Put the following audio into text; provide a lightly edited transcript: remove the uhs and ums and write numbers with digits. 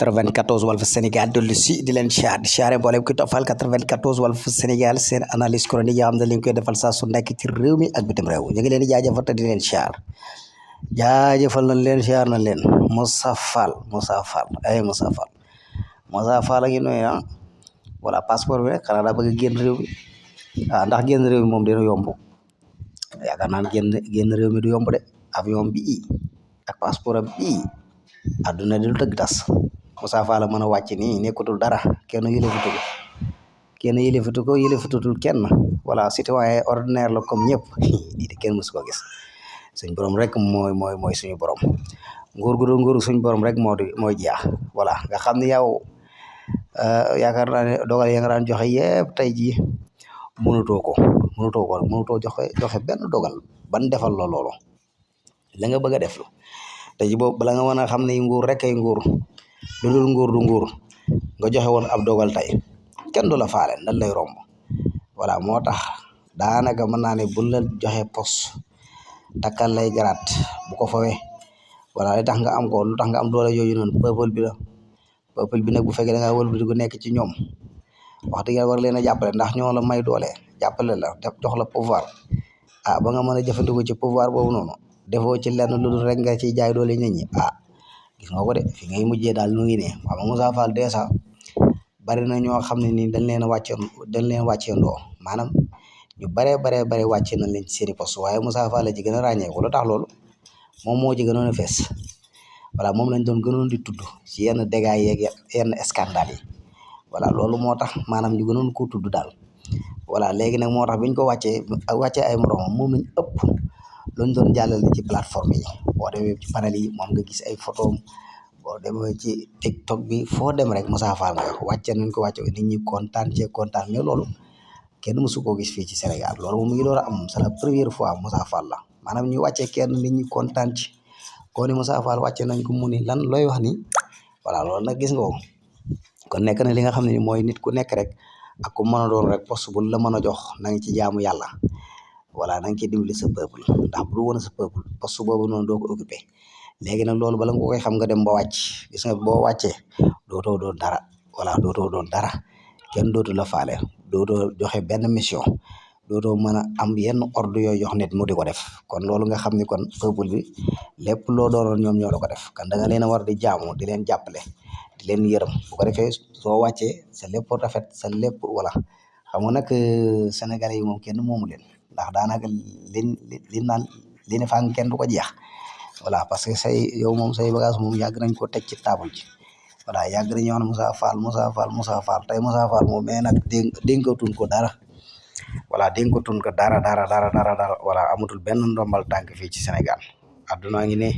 94 Walf Sénégal dellu si di leen siyaare mboolem ki toppal 94 Walf Sénégal seen analyse chronique yoo xam ne lañ koy defal saa su nekk ci réew mi ak bitim réew ñu ngi leen di jaajëfal te di leen siyaar jaajëfal nañ leen siyaar nañ leen Moussa Fall a ngi nuyu voilà passeport bi rek xanaa daa bëgg a génn réew mi ndax génn réew mi moom dina yomb yaakaar naa ne génn réew mi du yomb de avion bi ak passeport am bii àdduna di lu dëgg tas Moussa Fall mën a wàcc nii nekkatul dara kenn yëlefatu ko yëlefatutul kenn voilà citoyen ordinaire la comme ñëpp lii de kenn mësu ko gis suñ borom rek mooy suñu borom nguur gu dul nguur suñu borom rek mooy jeex voilà nga xam ne yow yaakaar naa ne dogal ya nga daan joxe yëpp tey jii mënutoo joxe benn dogal ban defal la loolu la nga bëgg a def te ji boobu bala nga mën a xam ne nguur rek ay nguur lu dul nguur du nguur nga joxe woon ab dogal tey kenn du la faale nan lay romb voilà moo tax daanaka mën naa ne bu la joxe pos takkal lay garaat bu ko fawee voilà li tax nga am ko lu tax nga am doole yooyu noonu peuple bi nag bu fekkee da ngaa wëlbati gu nekk ci ñoom wax dëgg yàlla war leen a jàppale ndax ñoo la may doole jàppale la def jox la pouvoir ba nga mën a jëfandikoo ci pouvoir boobu noonu defoo ci lenn lu dul rek nga ciy jaay doole nit ñi gis nga ko de fi ngay mujjee daal nu ngi ne waaw Moussa Fall dèjà bari na ñoo xam ne nii dañ leen wàcceendoo maanaam ñu bare wàcce nañ leen ci seeni poste waaye Moussa Fall la ci gën a ràññeeku lu tax loolu moom moo ci gënoon a fees voilà moom lañ doon gënoon di tudd ci yenn dégâts yeeg yenn scandale yi voilà loolu moo tax maanaam ñu gënoon koo tudd daal voilà léegi nag moo tax biñ ko wàccee ay moromam moom lañ ëpp luñ doon jàllale ci plateforme yi boo demee ci panel yi moom nga gis ay photo boo demee ci TikTok bi foo dem rek Moussa Fall nga wàcce nañ ko wàcce nit ñi kontaan mais loolu kenn mësu koo gis fii ci Sénégal loolu moom mu ngi door a am c'est la première fois Moussa Fall la maanaam ñu wàccee kenn nit ñi kontaan ci ko ni Moussa Fall wàcce nañ ko mu ni lan looy wax ni voilà loolu nag gis nga ko kon nekk na li nga xam ne ni mooy nit ku nekk rek ak ku mën a doon rek poste bu la mën a jox na nga ci jaamu yàlla voilà na nga ciy dimbali sa peuple ndax bu du woon sa peuple poste boobu noonu doo ko occupé léegi nag loolu bala nga koy xam nga dem ba wàcc gis nga boo wàccee dootoo doon dara voilà dootoo doon dara kenn dootu la faale dootoo joxe benn mission dootoo mën a am yenn ordre yooyu jox nit mu di ko def kon loolu nga xam ni kon peuple bi lépp loo doonoon ñoom ñoo la ko def kan da nga leen a war di jaamu di leen jàppale di leen yërëm bu ko defee soo wàccee sa lépp rafet sa lépp voilà xam nga nag Sénégalais yi moom kenn moomu leen ndax daanaka li naan li ne faa kenn du ko jeex voilà parce que yow moom say bagage moom yàgg nañ ko teg ci table ji voilà yàgg nañu wax Moussa Fall tey Moussa Fall moom mais nag dénkatuñ ko dara voilà dénkatuñ ko dara voilà amatul benn ndombal tànk fii ci Sénégal adduna ngi ne